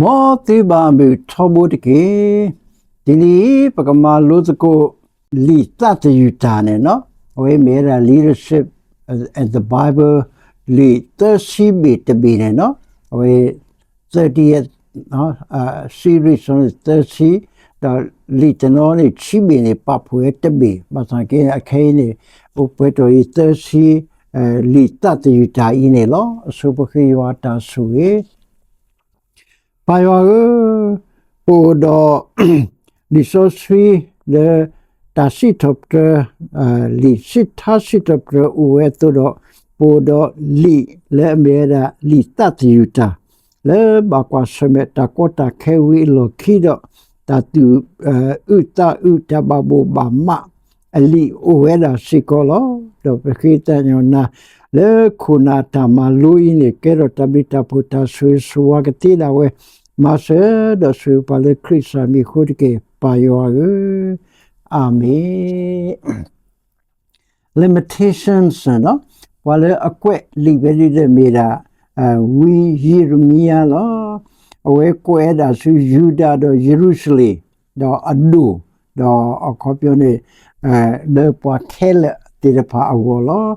မ်သုဘၣ်မုာ်ထီဘိတက့ၢ်. တနံၤအံၤ ပကမၤလိသကိး လံာ်သးသယုၢ်တၢ်န့ၣ်လီၤ. အဝဲမ့ၢ်ဝဲဒၣ် Leadership and the Bible လံာ်သၢဆံဘ့ၣ်တဘ့ၣ်န့ၣ်လီၤ. အဝဲ thirtieth series န့ၣ် သၢဆံ, ဒီးလံာ်တနီၤန့ၣ်ဆံဘ့ၣ်န့ၣ် ပာ်ဖှိၣ်ဝဲတဘ့ၣ်, ဘၣ်ဆၣ်က့န့ၣ် အခဲအံၤန့ၣ် အိၣ်ပှဲၤထီၣ်အံၤသၢဆံ လံာ်သးသယုၢ်တၢ်အံၤန့ၣ်လီၤ. အဆိပဃ့ယွၤတၢ်ဆိၣ်ဂ့ၤ ပၢ်ယွၤဧၢ, ပအိၣ်ဒီး လံာ်စီဆှံလၢ တၢ်စံးထီၣ်ပတြၢၤ, လံာ်စံးထါစံးထီၣ်ပတြၢၤအိၣ်ဝဲအသိးဒီး, ပအိၣ်ဒီးလံာ်လၢအမ့ၢ်ဝဲဒၣ် လံာ်သးသယုၢ်တၢ်, လၢဘၣ်ကွၢ်ဆၢၣ်မဲာ်တၢ်ကီတၢ်ခဲဝံၤအလီၢ်ခံဒီး, တၢ်သူၣ်အုးသးအုး တၢ်ဘၣ်ဘိၣ်ဘၣ်မး အလံာ်အိၣ်ဝဲဒၣ်စ့ၢ်ကီးလီၤ. ဒီးပဃ့တၢ်ညီနုၢ် လၢခိၣ်နၢ်တၢ်မၤလိအံၤန့ၣ် ကဲထီၣ်တၢ်ဘျုးတၢ်ဖှိၣ်တၢ်ဆိၣ်ဂ့ၤဆိၣ်ဝါကသ့ဒၣ်ဝဲ, မၤစၢၤဒီးဆိၣ်ဂ့ၤပှၤလၢခရံာ်ကစၢ်မံၤအဃိတက့ၢ်, ပၢ်ယွၤဧၢ, အၤမ့ၣ်. Lamentations န့ၣ်လီၤ. ပှၤလၢအကွဲးလံာ်ဝဲဒၣ်မ့ၢ်ဒၣ် ဝံယံးရမံယၤလီၤ. အဝဲကွဲးဝဲဒၣ်ဆူယူဒၤဒီးယရူၤၡလ့ၣ်, ဒီးအဒိၣ်, ဒီးအခီပညီန့ၣ် လၢပှၤခဲလၢာ်သ့ၣ်တဖၣ်အဂီၢ်လီၤ.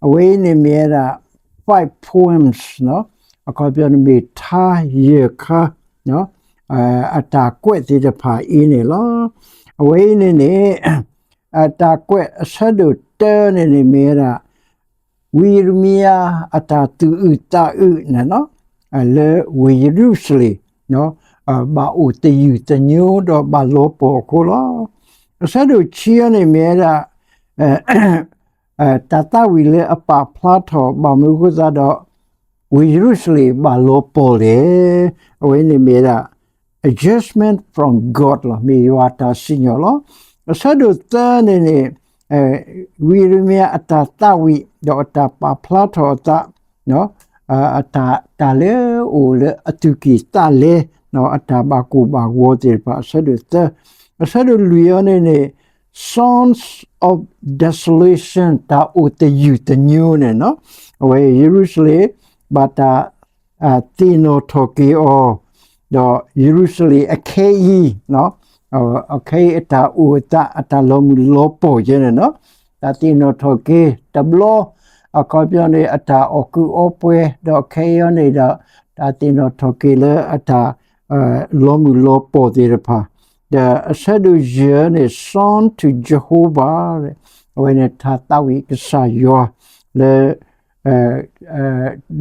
အဝဲအံၤန့ၣ်မ့ၢ်ဝဲဒၣ် five poems န့ၣ်လီၤ. အခီပညီန့ၣ်မ့ၢ်ထါယဲၢ်ခါ အတၢ်ကွဲးသ့ၣ်တဖၣ်အံၤန့ၣ်လီၤ. အဝဲအံၤန့ၣ်န့ၣ် အတၢ်ကွဲးအဆၢဒိၣ်တၢန့ၣ်န့ၣ်မ့ၢ်ဝဲဒၣ် ဝံယံးရမံယၤအတၢ်သူၣ်အုးသးအုးန့ၣ်လီၤ, လၢဝ့ၢ်ယရူၤၡလ့ၣ် ဘၣ်အိၣ်သယုၢ်သညိဒီးဘၣ်လီၤပှီၢ်အဃိလီၤ. အဆၢဒိၣ်ခံအံၤန့ၣ်မ့ၢ်ဝဲဒၣ် တၢ်သးဝံၣ်လၢအပာ်ဖျါထီၣ်ဘၣ်မနုၤအဃိသတးဒီး ဝ့ၢ်ယရူၤၡလ့ၣ်ဘၣ်လီၤပှီၢ်လဲၣ်. အဝဲန့ၣ်မ့ၢ်ဝဲဒၣ် a judgment from God လီၤ, မ့ၢ်ယွၤအတၢ်စံၣ်ညီၣ်လီၤ. အဆၢဒိၣ်သၢန့ၣ်န့ၣ် ဝံယံးရမံယၤအတၢ်သးဝံၣ် ဒီးအတၢ်ပာ်ဖျါထီၣ်အသး တၢ်လၢအအိၣ်လၢအသူၣ်ကံၢ်သးလဲ အတၢ်ဘၣ်ကိၢ်ဘၣ်ဂီၤသ့ၣ်တဖၣ် အဆၢဒိၣ်သၢ. အဆၢဒိၣ်လွံၢ်အံၤန့ၣ်န့ၣ် Songs of Desolation တၢ်အိၣ်သယုၢ်သညိန့ၣ်လီၤ. အဝဲယရူၤၡလ့ၣ် ဘၣ်တၢ် သ့ၣ်နီၣ်ထီၣ်က့ၤအီၤ, ဒီးယရူၤၡလ့ၣ်အခဲအံၤ အခဲအံၤအတၢ်အိၣ်အသး အတၢ်လီၤမုၢ်လီၤပှီၢ်ယဲန့ၣ်လီၤ. တၢ်သ့ၣ်နီၣ်ထီၣ်က့ၤတဘျီ အခီပညီန့ၣ် အတၢ်အီၣ်ကုးအီပှဲၤ ဒီးခဲအံၤန့ၣ်ဒီး တၢ်သ့ၣ်နီၣ်ထီၣ်က့ၤလၢအတၢ် လီၤမုၢ်လီၤပှီၢ်သ့ၣ်တဖၣ်, ဒီးအဆၢဒိၣ်ယဲၢ်န့ၣ် Song to Jehovah အဝဲန့ၣ် တၢ်သးဝံၣ်ကစၢ်ယွၤ လၢ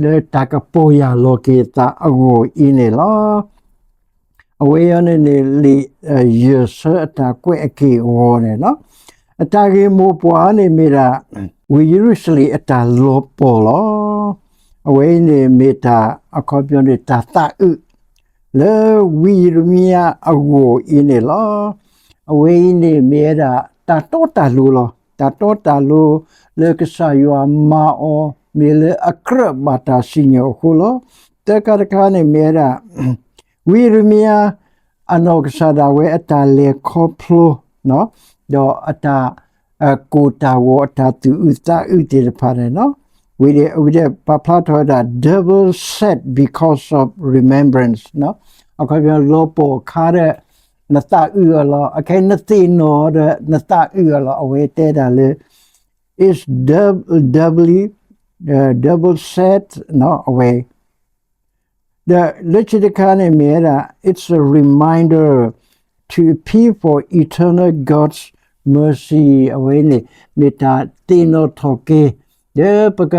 လၢတၢ်ကပီၢ်ယၢ်လီၤက့ၤအသးအဂီၢ်အံၤန့ၣ်လီၤ. အဝဲအံၤန့ၣ်န့ၣ် လံာ်ယဲၢ်ဆၢအတၢ်ကွဲးအက့ၢ်အဂီၤန့ၣ်လီၤ. အတၢ်ဂ့ၢ်မိၢ်ပှၢ်န့ၣ်မ့ၢ်ဒၣ် ဝ့ၢ်ယရူၤၡလ့ၣ်အတၢ်လီၤပှီၢ်လီၤ. အဝဲအံၤန့ၣ်မ့ၢ်တၢ်အခီပညီန့ၣ် တၢ်သးအုး လၢဝံယံးရမံယၤအဂီၢ်အံၤန့ၣ်လီၤ. အဝဲအံၤန့ၣ်မ့ၢ်ဝဲဒၣ် တၢ်တီတၢ်လိၤလီၤ. တၢ်တီတၢ်လိၤလၢကစၢ်ယွၤမၤအီၤ မ့ၢ်လၢအကြၢးဘၣ်တၢ်စံၣ်ညီၣ်အဃိလီၤ. သၢခါတခါန့ၣ်မ့ၢ်ဝဲဒၣ် ဝံယံးရမံယၤ အနီၢ်ကစၢ်ဒၣ်ဝဲအတၢ်လဲၤခီဖျိ ဒီးအတၢ် ကိၢ်တၢ်ဂီၤအတၢ်သူၣ်အုးသးအုးသ့ၣ်တဖၣ်န့ၣ်လီၤ. ဝံၤဒီး ဝံၤဒီးပာ်ဖျါထီၣ်ဝဲဒၣ် double sad because of remembrance အခီပညီလီၤပှီၢ်အခါဒီး နသးအုးအီၤလီၤ. အခဲအံၤနသ့ၣ်နီၣ်ဒီး နသးအုးအီၤလီၤ. အဝဲတဲဒၣ်လၢ it's dou- doubly double sad အဝဲ ဒီးလၢခံတခါန့ၣ်မ့ၢ်ဝဲဒၣ် it's a reminder to appeal for eternal God's mercy အဝဲန့ၣ် မ့ၢ်တၢ်သ့ၣ်နီၣ်ထီၣ်က့ၤ ဒီးပက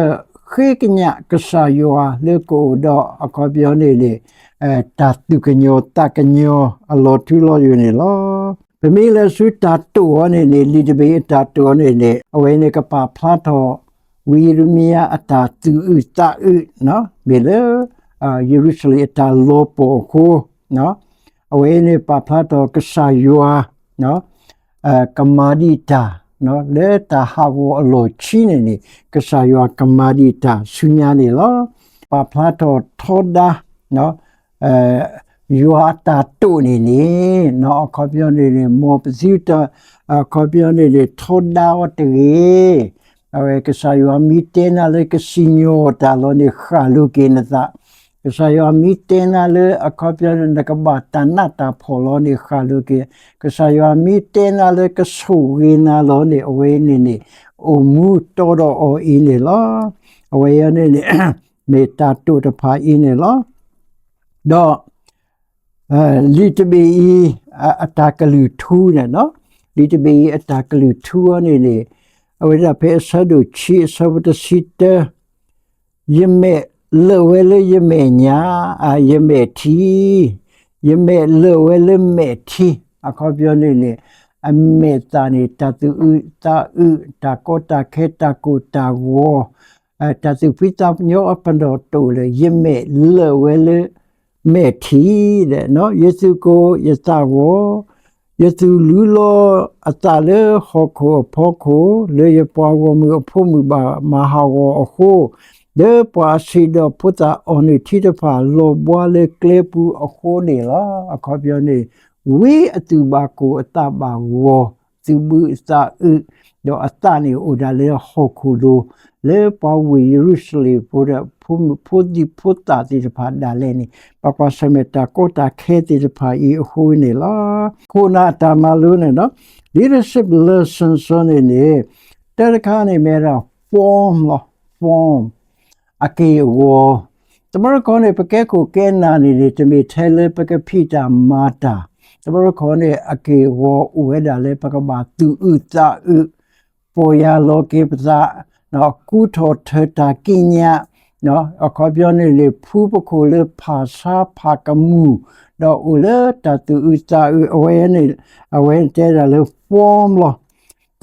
ဃ့ကညးကစၢ်ယွၤလၢကအိၣ်ဒီးအခီပညီန့ၣ်န့ၣ် တၢ်သူၣ်ကညီၤသးကညီၤအလီၤထူလီၤယိာ်န့ၣ်လီၤ. ပမ့ၢ်လဲၤဆူတၢ်တိာ်အံၤန့ၣ်န့ၣ် လံာ်တဘ့ၣ်အတၢ်တိာ်အံၤန့ၣ်န့ၣ် အဝဲန့ၣ်ကပာ်ဖျါထီၣ် ဝံယံးရမံယၤအတၢ်သူၣ်အုးသးအုး မ့ၢ်လၢ ယရူၤၡလ့ၣ်အတၢ်လီၤပှီၢ်အဃိ အဝဲန့ၣ်ပာ်ဖျါထီၣ်ကစၢ်ယွၤ ကမၤဒံးတၢ် လၢတၢ်ဟးဂီၤအလီၢ်ခံန့ၣ်န့ၣ် ကစၢ်ယွၤကမၤဒံးတၢ်ဆူညါန့ၣ်လီၤ. ပာ်ဖျါထီၣ်ထီဒါ ယွၤအတၢ်တိာ်န့ၣ်န့ၣ် အခီပညီန့ၣ်န့ၣ် မ်ပသုတ အခီပညီန့ၣ်န့ၣ် ထီဒါအီၤတဂ့ၤ. အဝဲကစၢ်ယွၤမ့ၢ်တဲနၤလၢကစံၣ်ညီၣ်တၢ်လီၤန့ၣ် ဃၣ်လိၤက့ၤနသး ကစၢ်ယွၤမ့ၢ်တဲနၤလၢအခီပညီန့ၣ် နကဘၣ်တၢ်နးတၢ်ဖှီၣ်လီၤန့ၣ် ဃၣ်လိၤက့ၤ, ကစၢ်ယွၤမ့ၢ်တဲနၤလၢကဆိၣ်ဂ့ၤနၤလီၤန့ၣ် အဝဲန့ၣ်န့ၣ် အိၣ်မူတီဒီးအီၤအံၤန့ၣ်လီၤ. အဝဲအံၤန့ၣ်န့ၣ် မ့ၢ်တၢ်တိာ်တဖၣ်အံၤန့ၣ်လီၤ. ဒီး လံာ်တဘ့ၣ်အံၤ အတၢ်ကလုၢ်ထူန့ၣ်, လံာ်တဘ့ၣ်အံၤအတၢ်ကလုၢ်ထူအီၤန့ၣ်န့ၣ် အဝဲဒၣ်ဖဲအဆၢဒိၣ်ခံအဆၢဖိတဆံတၢ, ယမဲာ်လၢာ်ဝဲလၢယမဲာ်ညါ, ယမဲာ်ထံ, ယမဲာ်လၢာ်ဝဲလၢမဲာ်ထံ, အခီပညီန့ၣ်န့ၣ် အမဲာ်သၣ်န့ၣ် တၢ်သူၣ်အုးသးအုး တၢ်ကီတၢ်ခဲ တၢ်ကိၢ်တၢ်ဂီၤ တၢ်သူၣ်ဖှံသးညီအပနီၣ်တိာ်လၢာ် ယမဲာ်လၢာ်ဝဲလၢမဲာ်ထံ, ယသူၣ်ကိၢ်ယသးဂီၤ, ယသူၣ်လုလီၤအသးလၢဟီၣ်ခိၣ်အဖီခိၣ် လၢယပှၤဂီၢ်မုၢ်အဖိမုၣ်ဘၣ်မၤဟးဂီၤအဃိ, လၢပှၤအဆံးဒီးဖိသၣ်အီၣ်နုၢ်ထံတဖၣ် လီၤဘှါလၢကျဲပူၤအဃိန့ၣ်လီၤ. အခီပညီန့ၣ် ဝံအသူၣ်ဘၣ်ကိၢ်အသးဘၣ်ဂီၤ, သူၣ်ဘုသးအုး, ဒီးအသးန့ၣ်အိၣ်ဒၣ်လၢဟီၣ်ခိၣ်လိၤ, လၢပှၤဝ့ၢ်ယရူၤၡလ့ၣ်ဖိဒီး ဖိဒံဖိသၣ်သ့ၣ်တဖၣ်ဒၣ်လဲာ်န့ၣ် ဘၣ်ကွၢ်ဆၢၣ်မဲာ်တၢ်ကီတၢ်ခဲသ့ၣ်တဖၣ်အံၤအဃိန့ၣ်လီၤ. ခိၣ်နၢ်အတၢ်မၤလိန့ၣ်ဒီး leadership lessons န့ၣ်န့ၣ် တၢ်တခါန့ၣ်မ့ၢ်ဒၣ် form လီၤ, form အက့ၢ်အဂီၤ, တဘျီတခီန့ၣ် ပကဲခိၣ်ကဲနၢ်န့ၣ်န့ၣ် တမ့ၢ်ထဲလၢပကဖံးတၢ်မၤတၢ်, တဘျီတခီန့ၣ် အက့ၢ်အဂီၤအိၣ်ဝဲဒၣ်လၢပကဘၣ်သူၣ်အုးသးအုး, ပီၢ်ယၢ်လီၤက့ၤပသး, ကူထီၣ်ထၢတၢ်ကံးညာ်, အခီပညီန့ၣ်န့ၣ် ဖုပခိၣ်လၢဖးဆါဖးကမူၣ်, ဒီးအိၣ်လၢတၢ်သူၣ်အုးသးအုး အဝဲန့ၣ်, အဝဲတဲဒၣ်လၢ form လီၤ.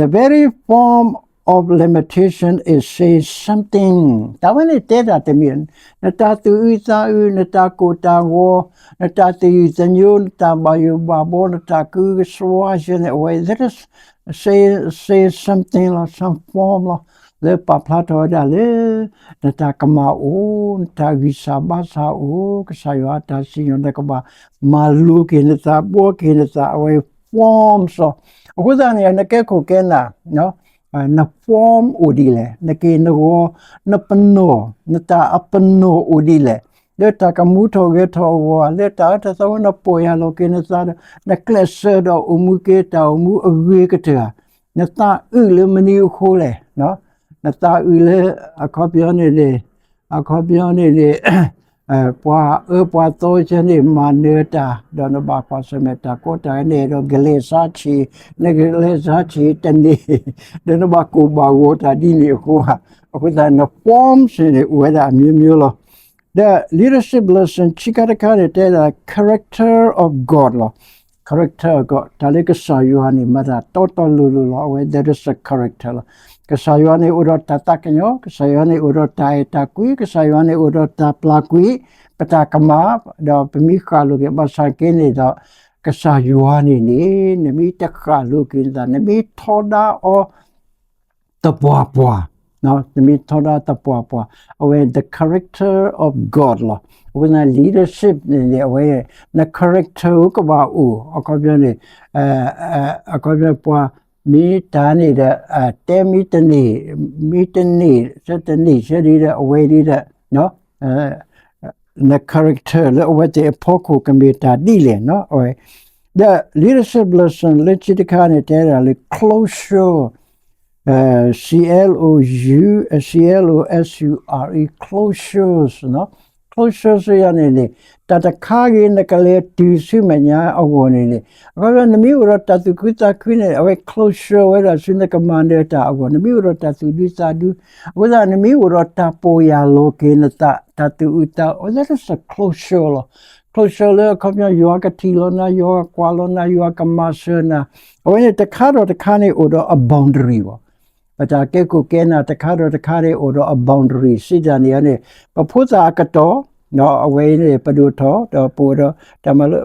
The very form of lamentation is say something. တၢ်ဝဲန့ၣ်တဲတၢ်တမံၤ, နတၢ်သူၣ်အုးသးအုး, နတၢ်ကိၢ်တၢ်ဂီၤ, နတၢ်သယုၢ်သညိ, နတၢ်ဘၣ်ယိၣ်ဘၣ်ဘီ, နတၢ်ကအုကစွါဆၢန့ၣ် အဝဲ that is say, say something လီၤ, some form လီၤ. လၢပာ်ဖျါထီၣ်ဝဲဒၣ်လၢ နတၢ်ကမၣ်အိၣ်, နတၢ်ဂံၢ်စၢ်ဘါစၢ်အိၣ်, ကစၢ်ယွၤအတၢ်စံၣ်ညီၣ် နကဘၣ်မၤလိက့ၤနသး, ဘှီက့ၤနသး, အဝဲ form လီၤ. အဃိသတးန့ၣ် နကဲခိၣ်ကဲနၢ် န form အိၣ်ဒ်လဲၣ်, နက့ၢ်နဂီၤ, နပနီၣ်, နတၢ်အပနီၣ်အိၣ်ဒ်လဲၣ်, လၢတၢ်ကမူထီၣ်ဂဲၤထီၣ်အဂီၢ်ဧါ, လၢတၢ်အၢတၢ်သီဝဲ နပီၢ်ယၢ်လီၤက့ၤနသးဒီး နကျဲးစၢးဒီးအိၣ်မူက့ၤတၢ်အိၣ်မူအဂ့ၤကတၢၢ်ဧါ, နသးအုးလၢမနုၤအဃိလဲၣ်, နသးအုးလၢ အခီပညီန့ၣ်န့ၣ်, အခီပညီန့ၣ်န့ၣ် ပှၤအၢပှၤသီဆၢန့ၣ် မၤနၢၤတၢ်, ဒီးနဘၣ်ကွၢ်ဆၢၣ်မဲာ်တၢ်ကီတၢ်ခဲ နအဲၣ်ဒိးကလဲၤဆါဆံး, နကလဲၤဆါဆံးတန့ၢ်, ဒီးနဘၣ်ကိၢ်ဘၣ်ဂီၤတၢ်ဒ်န့ၣ်အဃိဧါ. အဃိသတး န forms န့ၣ် အိၣ်ဝဲဒၣ်အမျိုးမျိုးလီၤ. ဒီး leadership lesson ခံခါတခါန့ၣ် တဲဒၣ် character of God လီၤ. Character of God တၢ်လၢကစၢ်ယွၤန့ၣ် မၤတၢ်တီတီလိၤလိၤလီၤ. အဝဲ that is a character လီၤ. ကစၢ်ယွၤန့ၣ်အိၣ်ဒီးတၢ်သးကညီၤ, ကစၢ်ယွၤန့ၣ်အိၣ်ဒီးတၢ်အဲၣ်တၢ်ကွံ, ကစၢ်ယွၤန့ၣ်အိၣ်ဒီးတၢ်ပျၢ်ကွံာ်, ပတၢ်ကမၣ်, ဒီးပမ့ၢ်ဃၣ်လိၤက့ၤ ဘၣ်ဆၣ်က့န့ၣ်ဒီး ကစၢ်ယွၤန့ၣ်န့ၣ် နမ့ၢ်တဃၣ်လိၤက့ၤနသး, နမ့ၢ်ထီဒါအီၤ သပှၢ်ပှၢ်, နမ့ၢ်ထီဒါသပှၢ်ပှၢ်, အဝဲ the character of God လီၤ. အဃိသတး leadership န့ၣ်န့ၣ် အဝဲ န character ကဘၣ်အိၣ်, အခီပညီန့ၣ်, အခီပညီပှၤမ့ၢ်တၢ်န့ၣ်ဒီး တဲမ့ၢ်တန့ၢ်, မ့ၢ်တန့ၢ်, ဆၢတန့ၢ်ဆၢဒ်ဒီး အဝဲဒ်ဒီး န character လၢအဝဲသ့ၣ်အဖီခိၣ်ကမ့ၢ်တၢ်ဒ်လဲၣ်, အဝဲ ဒီး leadership lesson လၢခံတခါန့ၣ် တဲဒၣ်လၢ closure, C L O U, C L O S U R E, closures, closures ယၤန့ၣ်န့ၣ် တၢ်တခါဂ့ၤ နကလဲၤတုၤဆူမဲာ်ညါအဂီၢ်န့ၣ်န့ၣ်, အခီပညီ နမ့ၢ်အိၣ်ဒီးတၢ်သူၣ်ခုသးခုန့ၣ် အဝဲ closure ဝဲဒၣ်ဆူနကမၤနၢၤတၢ်အဂီၢ်, နမ့ၢ်အိၣ်ဒီးတၢ်သူၣ်ဒူသးဒူ, အဃိသတး နမ့ၢ်အိၣ်ဒီးတၢ်ပီၢ်ယၢ်လီၤက့ၤနသး, တၢ်သူၣ်အုးသးအုး, that is a closure လီၤ. closure လၢအခီပညီ ယွၤကထံၣ်လီၤနၤ, ယွၤကကွၢ်လီၤနၤ, ယွၤကမၤစၢၤနၤ, အဝဲန့ၣ်တခါဒီးတခါန့ၣ် အိၣ်ဒီးအ boundary ဘၣ်. ပတၢ်ကဲခိၣ်ကဲနၢ်တခါဒီးတခါန့ၣ် အိၣ်ဒီးအ boundary စံးတၢ်န့ၣ်န့ၣ် ပဖိသၣ်အကတီၢ်, အဝဲန့ၣ် ပဒိၣ်ထီၣ် ဒီးပအိၣ်ဒီးတၢ်မၤလိ,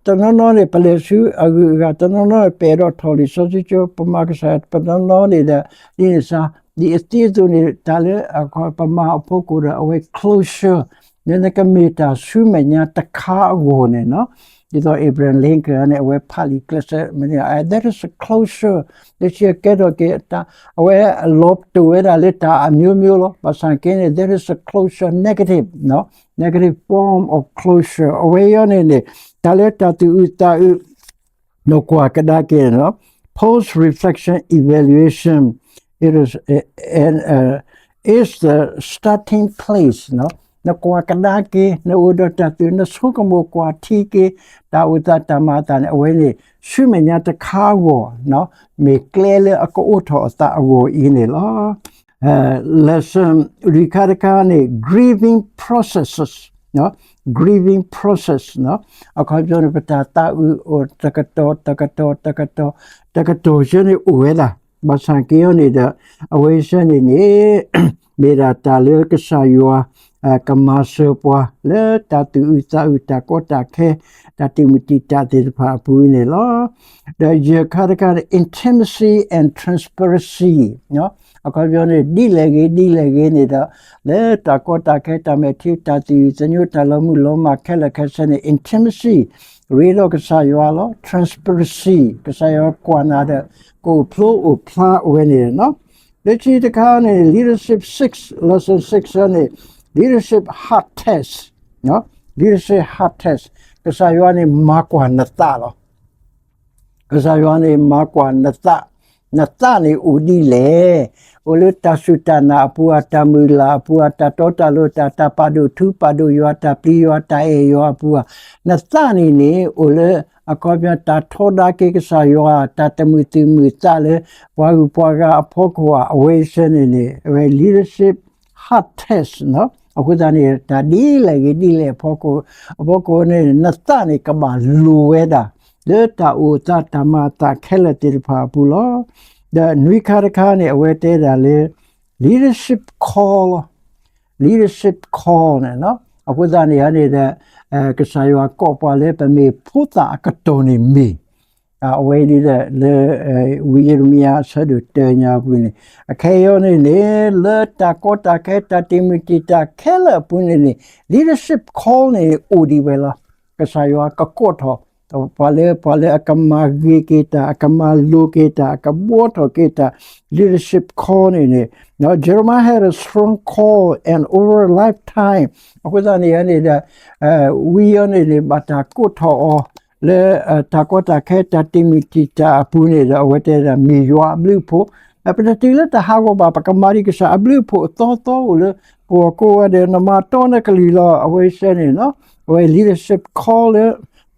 တနီၤနီၤန့ၣ် ပလဲၤဆူအဂုၤအဂၤ, တနီၤနီၤန့ၣ် ပအဲၣ်ဒိးထီၣ်လံာ်စီဆှံကၠိ, ပမၤကစၢ်ယွၤ, တနီၤနီၤန့ၣ်ဒီး ဒ်န့ၣ်စါ, ဒ်အသ့အသိးန့ၣ် တၢ်လၢပမၤအဖီခိၣ်ဒီး အဝဲ closure လၢနကမ့ၢ်တၢ်ဆူမဲာ်ညါတခါအဂီၢ်န့ၣ်လီၤ. ဒ်သိး Abraham Lincoln န့ၣ် အဝဲဖးလံာ်ကျဲးစၢးမ့ၢ်န့ၣ် there is a closure လၢခံကဲထီၣ်က့ၤ အဝဲလီၤတိၢ်ဝဲဒၣ်လၢတၢ်အမျိုးမျိုးလီၤ. ဘၣ်ဆၣ်က့န့ၣ် there is a closure negative, negative form of closure အဝဲအံၤန့ၣ်န့ၣ် တၢ်လၢတၢ်သူၣ်အုးသးအုး နကွၢ်ကဒါက့ၤ post reflection evaluation it is, and is the starting place နကွၢ်ကဒါက့ၤ နအိၣ်ဒီးတၢ်သူၣ် နဆိကမိၣ်ကွၢ်ထံက့ၤ တၢ်အိၣ်သးတၢ်မၤအသးန့ၣ် အဝဲန့ၣ် ဆူမဲာ်ညါတခါအဂီၢ် မ့ၢ်ကျဲလၢအကအိးထီၣ်အသးအဂီၢ်အံၤန့ၣ်လီၤ. lesson လွံၢ်ခါတခါန့ၣ် grieving processes, grieving process အခီပညီန့ၣ် ပတၢ်သးအုးအိၣ်တကတီၢ် တကတီၢ် တကတီၢ် တကတီၢ်ဆၢန့ၣ် အိၣ်ဝဲဒၣ် ဘၣ်ဆၣ်က့အံၤန့ၣ်ဒီး အဝဲဆၢန့ၣ်န့ၣ် မ့ၢ်ဒၣ်တၢ်လၢကစၢ်ယွၤ ကမၤစၢၤပှၤ လၢတၢ်သူၣ်အုးသးအုး တၢ်ကီတၢ်ခဲ တၢ်တံာ်မုၢ်တံာ်တာ်သ့ၣ်တဖၣ်အပူၤန့ၣ်လီၤ. ဒီးယဲၢ်ခါတခါန့ၣ် intimacy and transparency အခီပညီန့ၣ် ဒ်လဲၣ်ဂ့ၤ ဒ်လဲၣ်ဂ့ၤန့ၣ်ဒီး လၢတၢ်ကီတၢ်ခဲ တၢ်မဲာ်ထံ တၢ်သယုၢ်သညိ တၢ်လီၤမုၢ်လီၤမၢ်ခဲလၢာ်ခဲဆ့န့ၣ် intimacy ရ့ဒီးကစၢ်ယွၤလီၤ. transparency ကစၢ်ယွၤကွၢ်နၤဒီး ကအိၣ်ဖျိအိၣ်ဖျါဝဲန့ၣ်လီၤ. လၢခံတခါန့ၣ် leadership six, lesson six န့ၣ် leadership heart test, leadership heart test ကစၢ်ယွၤန့ၣ် မၤကွၢ်နသးလီၤ. ကစၢ်ယွၤန့ၣ် မၤကွၢ်နသး, နသးန့ၣ်အိၣ်ဒ်လဲၣ်, အိၣ်လၢတၢ်စူၢ်တၢ်နာ်အပူၤဧါ, တၢ်မုၢ်လၢ်အပူၤဧါ, တၢ်တီတၢ်လိၤတၢ်, တၢ်ပာ်ဒိၣ်ထူပာ်ဒိၣ်ယွၤ, တၢ်ပျံၤယွၤ, တၢ်အဲၣ်ယွၤအပူၤဧါ, နသးန့ၣ်န့ၣ် အိၣ်လၢ အခီပညီ တၢ်ထီဒါက့ၤကစၢ်ယွၤ, တၢ်တမုာ်သူၣ်မုာ်သးလၢ ပှၤဂုၤပှၤဂၤအဖီခိၣ်ဧါ, အဝဲအံၤစ့ၢ်န့ၣ်န့ၣ် အဝဲ leadership heart test အဃိသတးန့ၣ် တၢ်ဒ်လဲၣ်ဂ့ၤဒ်လဲၣ်အဖီခိၣ်, အဖီခိၣ်န့ၣ် နသးန့ၣ်ကဘၣ်လိၤဝဲဒၣ် လၢတၢ်အိၣ်သးတၢ်မၤအသးခဲလၢာ်သ့ၣ်တဖၣ်အပူၤလီၤ. ဒီးနွံခါတခါန့ၣ် အဝဲတဲဒၣ်လၢ leadership call လီၤ. leadership call န့ၣ် အဃိသတးန့ၣ်န့ၣ်ဒီး ကစၢ်ယွၤကိးပှၤလၢပမ့ၢ်ဖိသၣ်အကတီၢ်န့ၣ်မ့ၢ် အဝဲဒ်ဒီးလၢ ဝံယံးရမံယၤအဆၢဒိၣ်တၢညါအပူၤန့ၣ် အခဲအံၤန့ၣ်န့ၣ် လၢတၢ်ကီတၢ်ခဲ တၢ်တံာ်မုၢ်တံာ်တာ်ခဲလၢာ်အပူၤန့ၣ်န့ၣ် leadership call န့ၣ် အိၣ်ဒံးဝဲလီၤ. ကစၢ်ယွၤကကိးထီၣ် ပှၤလၢ ပှၤလၢအကမၤဂ့ၤက့ၤတၢ်, အကမၤလိၤက့ၤတၢ်, အကဘှီထီၣ်က့ၤတၢ် leadership call န့ၣ်န့ၣ် Jeremiah had a strong call and over a lifetime အဃိသတးန့ၣ်န့ၣ်ဒီး ဝံယံးန့ၣ်န့ၣ် ဘၣ်တၢ်ကိးထီၣ်အီၤ လၢတၢ်ကီတၢ်ခဲ တၢ်တံာ်မုၢ်တံာ်တာ်အပူၤန့ၣ်ဒီး အဝဲတဲဒၣ်မ့ၢ်ယွၤအဘျုးအဖှိၣ်, ပတတုၤလၢတၢ်ဟးဂီၤဘၣ်, ပကမၤဒံးကစၢ်အဘျုးအဖှိၣ်အသီသီအိၣ်လၢ ပှၤကိးဂၤဒဲး နမၤတီနကလုၢ်လီၤ. အဝဲအံၤစ့ၢ်န့ၣ် အဝဲ leadership call လၢ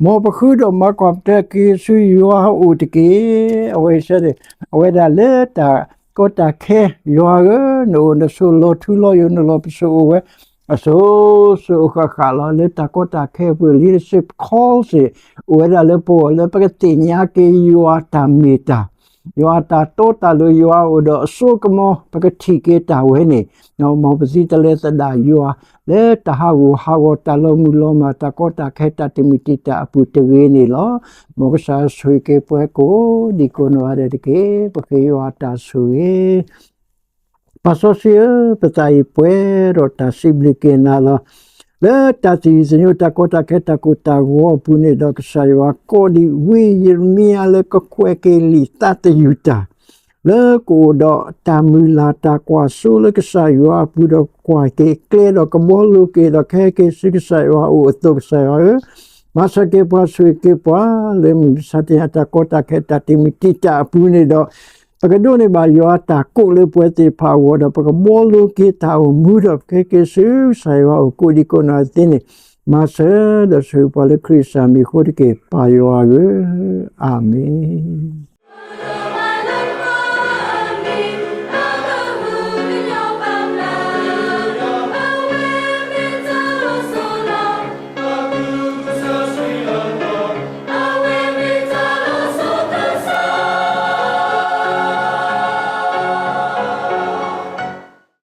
မ်ပဃုဒီးမၤကွၢ်ပတၢ်က့ၤဆူယွၤအအိၣ်တက့ၢ်. အဝဲအံၤစ့ၢ်န့ၣ် အဝဲဒၣ်လၢတၢ်ကီတၢ်ခဲ ယွၤဧၢ, နအိၣ်နဆိးလီၤထူလီၤယိာ် နလီၤပစိာ်အိၣ်ဝဲ အစိၤစိၤအဃၣ်ဃၣ်လီၤ. လၢတၢ်ကီတၢ်ခဲအပူၤ leadership call စ့ၢ် အိၣ်ဝဲဒၣ်လၢပဂီၢ် လၢပကသ့ၣ်ညါက့ၤယွၤတၢ်မ့ၢ်တၢ်, ယွၤတၢ်တီတၢ်လိၤ ယွၤအိၣ်ဒီးအစိကမီၤ ပကထံၣ်က့ၤတၢ်ဝဲန့ၣ် မ်ပသုတလဲၤသဒၣ်ယွၤ လၢတၢ်ဟးဂူာ်ဟးဂီၤ တၢ်လီၤမုၢ်လီၤမၢ် တၢ်ကီတၢ်ခဲ တၢ်တံာ်မုၢ်တံာ်တာ်အပူၤတဂ့ၤန့ၣ်လီၤ. မ်ကစၢ်ဆိၣ်ဂ့ၤက့ၤပှၤကိးဒံကိးနီၢ်ဂၤဒဲးတက့ၢ်. ပဃ့ယွၤအတၢ်ဆိၣ်ဂ့ၤ ပၢ်စီဆှံဧၢ, ပသးအံၤပှဲၤဒီးတၢ်စံးဘျုးက့ၤနၤလီၤ. လၢတၢ်သယုၢ်သညိ တၢ်ကီတၢ်ခဲ တၢ်ကိၢ်တၢ်ဂီၤအပူၤန့ၣ်ဒီး ကစၢ်ယွၤကိးဒံးဝံယံးရမံယၤလၢကကွဲးက့ၤလံာ်သးသယုၢ်တၢ် လၢကအိၣ်ဒီးတၢ်မုၢ်လၢ်တၢ်ကွၢ်စိလၢကစၢ်ယွၤအပူၤဒီး ကွၢ်က့ၤကျဲဒီးကဘှီလိၤက့ၤဒီး ကဟဲက့ၤဆူကစၢ်ယွၤအအိၣ်အသိး ကစၢ်ယွၤဧၢ, မၤစၢၤက့ၤပှၤဆိၣ်ဂ့ၤက့ၤပှၤ လၢမုၢ်မဆါတနံၤအတၢ်ကီတၢ်ခဲ တၢ်တံာ်မုၢ်တံာ်တာ်အပူၤန့ၣ်ဒီး ပကဒိးန့ၢ်ဘၣ်ယွၤအတၢ်ကိးလၢပဝဲသ့ၣ်တဖၣ်အဂီၢ်ဒီး ပကဘှီလိၤက့ၤတၢ်အိၣ်မူဒီး ပကဟဲက့ၤဆူကစၢ်ယွၤအအိၣ်ကိးဒံကိးနီၢ်ဂၤဒဲးန့ၣ် မၤစၢၤဒီးဆိၣ်ဂ့ၤပှၤလၢခရံာ်အမံၤအဃိတက့ၢ် ပၢ်ယွၤဧၢ, အၤမ့ၣ်.